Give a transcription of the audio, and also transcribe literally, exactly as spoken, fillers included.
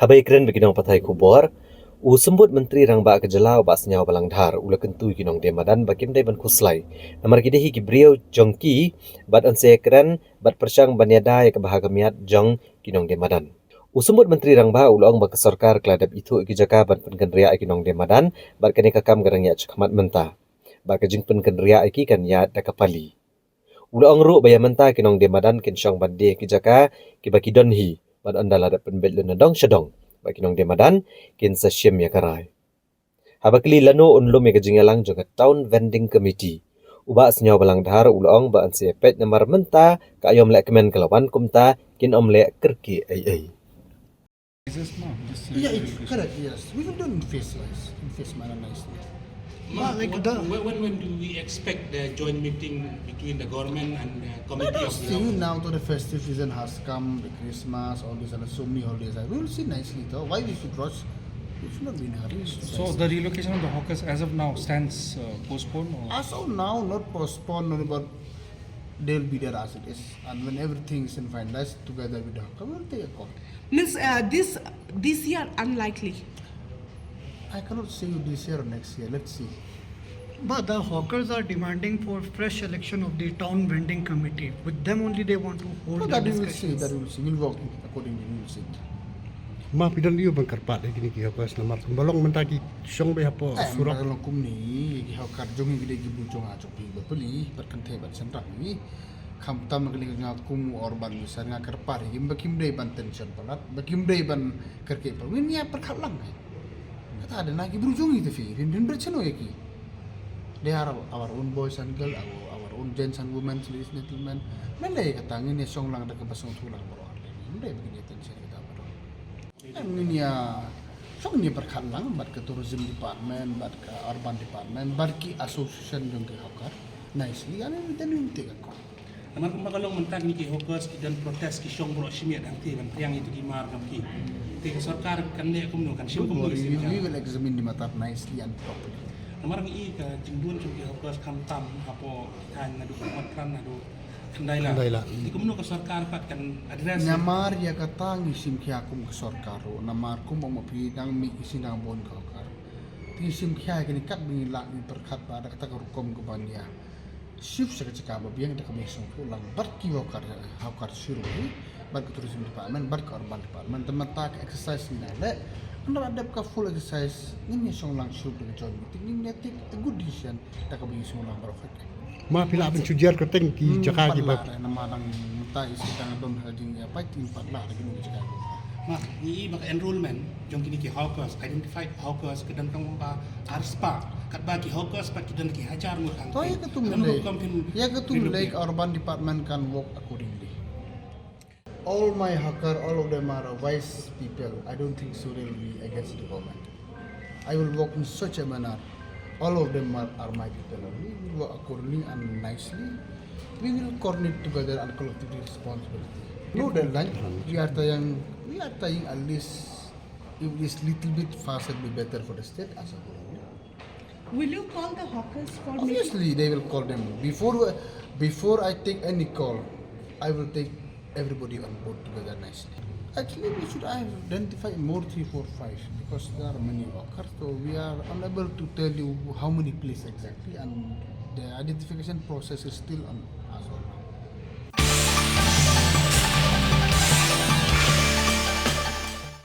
Haba ïakren bad ki nongpathai khubor, u Symbud Myntri Rangbah ka jylla u Bah Sniawbhalang Dhar u la kyntu ïa ki nongdie madan ba kim dei ban khuslai namar ki dei hi ki briew jong ki bad yn sa ïakren bad pyrshang ban ïada ïa ka bha ka miat jong ki nongdie madan. U Symbud Myntri Rangbah u la ong ba ka sorkar ka la dep ithuh ïa ki jaka ban pynkynriah ïa ki nongdie madan bad kane ka kam ka dang ïaid shakhmat mynta. Bad ka jingpynkynriah ïa ki kan ïaid da ka pali. U la ong ruh ba ïa mynta ki nongdie madan kin shong ban die ha ki jaka kiba ki don hi bad ynda la dep pynbeit lynti na dong sha dong ba ki nongdie madan kin sa shim ïa ka rai. Haba kylli lano un lum ïa ka jingïalang jong ka Town Vending Committee, u Bah Sniawbhalang Dhar u la ong ba yn sa ïapeit namar mynta ka aïom lehkmen ka la wan kumta kin ym leh kyrkieh ei ei. Yeah, it's correct, yes. We will do in phase wise, in phase manner nicely. Ma, like when, the, when, when do we expect the joint meeting between the government and the committee of the now that the festive season has come, the Christmas, all these and so many holidays. We will see nicely though. Why we should rush? We should not be in a hurry. So the relocation of the hawkers as of now stands uh, postponed? Or? As of now, not postponed, but they'll be there as it is. And when everything is in finalized together with the hawker, we'll take a call. Means uh, this this year unlikely. I cannot say you this year or next year. Let's see. But the hawkers are demanding for fresh election of the town vending committee. With them only they want to hold. No, that we will see. That we will see. We'll work accordingly. We will see. Ma pidon liu ban kyrpad ïa kine ki hawkers namar kumba long mynta ki shong beit hapoh surok. Long kumne ki hawker jong ngi ki dei ki briew jong nga jong phi ba pli bad kynthei bad sentang ngi. Khamtam na ka liang nga kum u Urban Mission nga kyrpad ïa ki ba kim dei ban tension palat ba kim dei ban kyrkieh palat. Ngin ïa pyrkhat lang. Kata dei na ki briew jong ngi te phi, phin phin bret shano ïa ki. They are our own boys and girl, our, our own gents and women, ladies and gentlemen. Mynta ïa kata ngin ïa shong lang da kaba sngewthuh lang baroh arliang. Mynta ïa ba ngin ïa tension kata baroh. Ngin ïa shong ngin ïa pyrkhat lang bad ka tourism department, bad ka urban department, bad ki association jong ki hawker. Nicely, and then we'll take a call. Namar kumba ka long mynta kine ki hawkers ki don protest ki shong baroh shimiat hangtei ban pdiang ïa kito ki mar kam ki. Te ka sorkar kan leh kumno, kan shim kumno. We, we will examine the matter nicely and properly. Namar ngi i ka jingdon jong ki hawkers khamtam hapoh thaiñ naduh Matrang naduh Khyndai Lad. Khyndai Lad. Te kumno ka sorkar pat kan address. Namar ïa kata ngi shim khia kum ka sorkar ruh namar kumba ma phi dang mih ki shin dang bun ka hawker. Te ngi shim khia kine katba ngi lah ngi pyrkhat ba da kata ka rukom ka ban ïa shift sha ka jaka ba biang da kaba ïasngewthuh lang bad ki hawker, hawker shuh hi bad ka tourism department bad ka urban department. Te mynta ka exercise ngi la leh, ynda la dep ka full exercise ngin ïa shong lang shuh da ka joint meeting, ngin ïa take a good decision da kaba ïasngewthuh lang baroh. Ma phi lah ban shu jer kyrteng ki jaka kiba. Namar dang mynta i sdang don ha jingïapait, ngim pat lah da kino ki jaka. Ma ngi i ba ka enrollment jong kine ki hawkers, identified hawkers, ka don tang ba arspah, katba ki hawkers pat ki don ki hajar ngut hangtei. To ïa katu mynta, ïa katu mynta ka urban department can work accordingly. All my hawker, all of them are wise people. I don't think so they'll be against the government. I will work in such a manner. All of them are, are my people only. We will work accordingly and nicely. We will coordinate together and collectively responsibility. No deadline. We are trying, we are trying at least, if it is little bit faster, be better for the state as a whole. Will you call the hawkers for Obviously, they will call them. Before, before I take any call, I will take everybody on board together nicely. Actually, we should identify more three, four, five because there are many hawkers. So we are unable to tell you how many places exactly, and the identification process is still on.